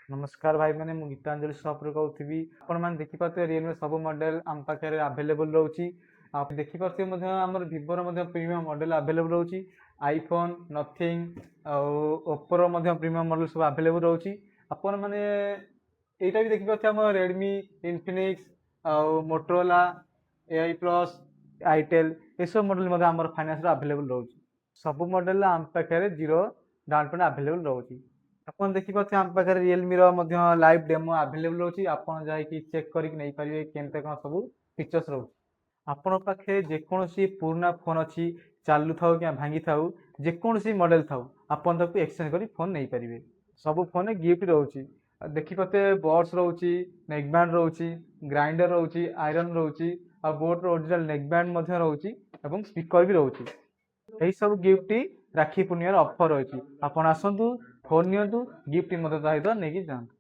ନମସ୍କାର ଭାଇମାନେ, ମୁଁ ଗୀତାଞ୍ଜଳି ସପ୍ରୁ କହୁଥିବି। ଆପଣମାନେ ଦେଖିପାରୁଥିବେ, ରିଏଲମି ସବୁ ମଡ଼େଲ ଆମ ପାଖରେ ଆଭେଲେବୁଲ୍ ରହୁଛି। ଆଉ ଦେଖିପାରୁଥିବେ ମଧ୍ୟ, ଆମର ଭିଭୋର ମଧ୍ୟ ପ୍ରିମିୟମ୍ ମଡ଼େଲ ଆଭେଲେବୁଲ୍ ରହୁଛି। ଆଇଫୋନ୍, ନଥିଙ୍ଗ ଆଉ ଓପୋର ମଧ୍ୟ ପ୍ରିମିୟମ୍ ମଡ଼େଲ ସବୁ ଆଭେଲେବୁଲ୍ ରହୁଛି। ଆପଣମାନେ ଏଇଟା ବି ଦେଖିପାରୁଥିବେ, ଆମ ରେଡ଼ମି, ଇନଫିନିକ୍ସ ଆଉ ମୋଟରୋଲା, ଏଆଇ ପ୍ଲସ୍, ଆଇଟେଲ୍, ଏସବୁ ମଡ଼େଲ ମଧ୍ୟ ଆମର ଫାଇନାନ୍ସରେ ଆଭେଲେବୁଲ୍ ରହୁଛି। ସବୁ ମଡ଼େଲ ଆମ ପାଖରେ ଜିରୋ ଡାଉନ୍ ପେମେଣ୍ଟ ଆଭେଲେବୁଲ୍ ରହୁଛି। ଆପଣ ଦେଖିପାରୁଥିବେ, ଆମ ପାଖରେ ରିଏଲମିର ମଧ୍ୟ ଲାଇଭ୍ ଡେମୋ ଆଭେଲେବୁଲ୍ ରହୁଛି। ଆପଣ ଯାଇକି ଚେକ୍ କରିକି ନେଇପାରିବେ, କେମିତି କ'ଣ ସବୁ ଫିଚର୍ସ ରହୁଛି। ଆପଣଙ୍କ ପାଖରେ ଯେକୌଣସି ପୁରୁଣା ଫୋନ୍ ଅଛି, ଚାଲୁଥାଉ କିମ୍ବା ଭାଙ୍ଗିଥାଉ, ଯେକୌଣସି ମଡ଼େଲ ଥାଉ, ଆପଣ ତାକୁ ଏକ୍ସଚେଞ୍ଜ କରି ଫୋନ୍ ନେଇପାରିବେ। ସବୁ ଫୋନ୍ରେ ଗିଫ୍ଟ ରହୁଛି। ଆଉ ଦେଖିପାରୁଥିବେ, ବଡ୍ସ ରହୁଛି, ନେକ୍ ବ୍ୟାଣ୍ଡ ରହୁଛି, ଗ୍ରାଇଣ୍ଡର ରହୁଛି, ଆଇରନ୍ ରହୁଛି ଆଉ ବୋଟ୍ର ଅରିଜିନାଲ ନେକ୍ ବ୍ୟାଣ୍ଡ ମଧ୍ୟ ରହୁଛି ଏବଂ ସ୍ପିକର ବି ରହୁଛି। ଏହି ସବୁ ଗିଫ୍ଟ ରାକ୍ଷୀ ପୂର୍ଣ୍ଣିମାର ଅଫର୍ ରହିଛି। ଆପଣ ଆସନ୍ତୁ, ଫୋନ୍ ନିଅନ୍ତୁ, ଗିଫ୍ଟ ମଧ୍ୟ ତା ସହିତ ନେଇକି ଯାଆନ୍ତୁ।